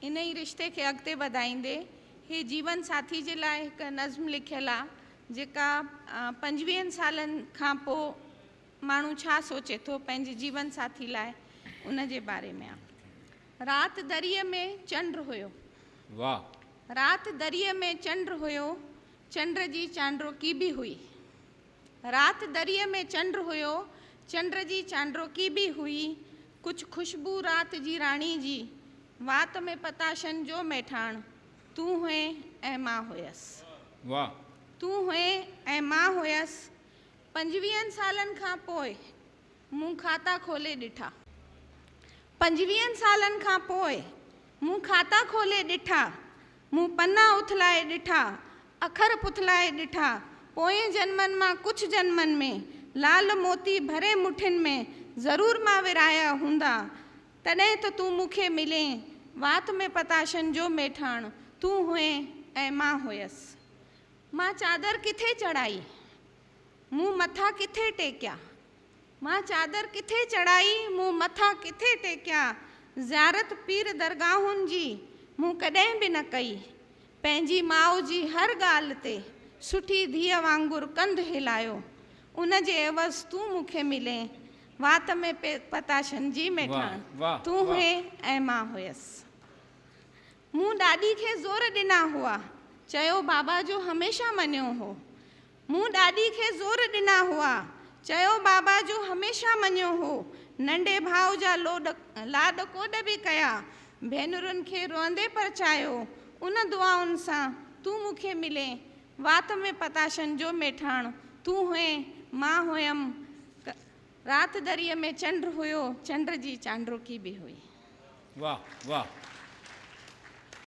ان ئي رشتي کي اڳتي وڌائيندي هي جيون ساٿي جي لاءِ هڪ نظم لکيل آهي، جيڪا 25 سالن کان پوءِ ماڻهو ڇا سوچي ٿو پنهنجي جيون ساٿي لاءِ، ان جي باري ۾ آهي. رات دريءَ ۾ چنڊ هيو. واهه. رات دريءَ ۾ چنڊ هيو، چنڊ جي چانڊوڪي به هئي. رات دريءَ ۾ چنڊ هيو، چنڊ جي چانڊوڪي به هئي. ڪجهه خوشبو رات جي راڻي جي، وات ۾ پتاشن جو ميٺاڻ. تون هئين ۽ مان هيس. واهه. تون هئين ۽ مان هيس. 25 سالن کان پوءِ مون کاتا کولي ڏٺا. 25 سالن کان پوءِ مون کاتا کولي ڏٺا، مون پنا اٿلائي ڏٺا، اکر پٿلائي ڏٺا. پوئين جنمن مان ڪجهه جنمن ۾ لال موتي ڀري مٺين ۾ ضرور مان ورايا هوندا، تڏهن ته تون مون کي ملين. وات ۾ پتاشن جو ميٺاڻ. تون هئين ۽ مان هيس. مان چادر ڪٿي چڙهائي، مون مٿا ڪٿي ٽيڪيا. مان چادر ڪٿي چڙهائي، مون مٿا ڪٿي ٽيڪيا. زيارت پير درگاهن جي مون ڪڏهن به نه ڪئي. پنهنجي ماءُ جي هر ڳالهه تي سٺي ڌيءَ وانگر ڪنڌ هلايو. ان جي عيوض تون مون کي ملين. وات ۾ پتاشن جي ميٺاڻ. تون هئين ۽ مان هيس. مون ڏاڏي کي زور ڏنا هئا، چيو بابا جو هميشه مڃيو هو. مون ڏاڏي کي زور ڏنا هئا، چيو بابا جو هميشه مڃيو هو. ننڍي ڀاءُ جا لوڏ لاڏ ڪوڏ به ڪيا، ڀينرن کي روئندي پرچايو. ان دعائن سان تون مون کي ملين. وات ۾ پتاشن جو ميٺاڻ. تون هئين، مان هيم. رات دريءَ ۾ چنڊ هيو، چنڊ جي چانڊوڪي به هئي. واهه واهه.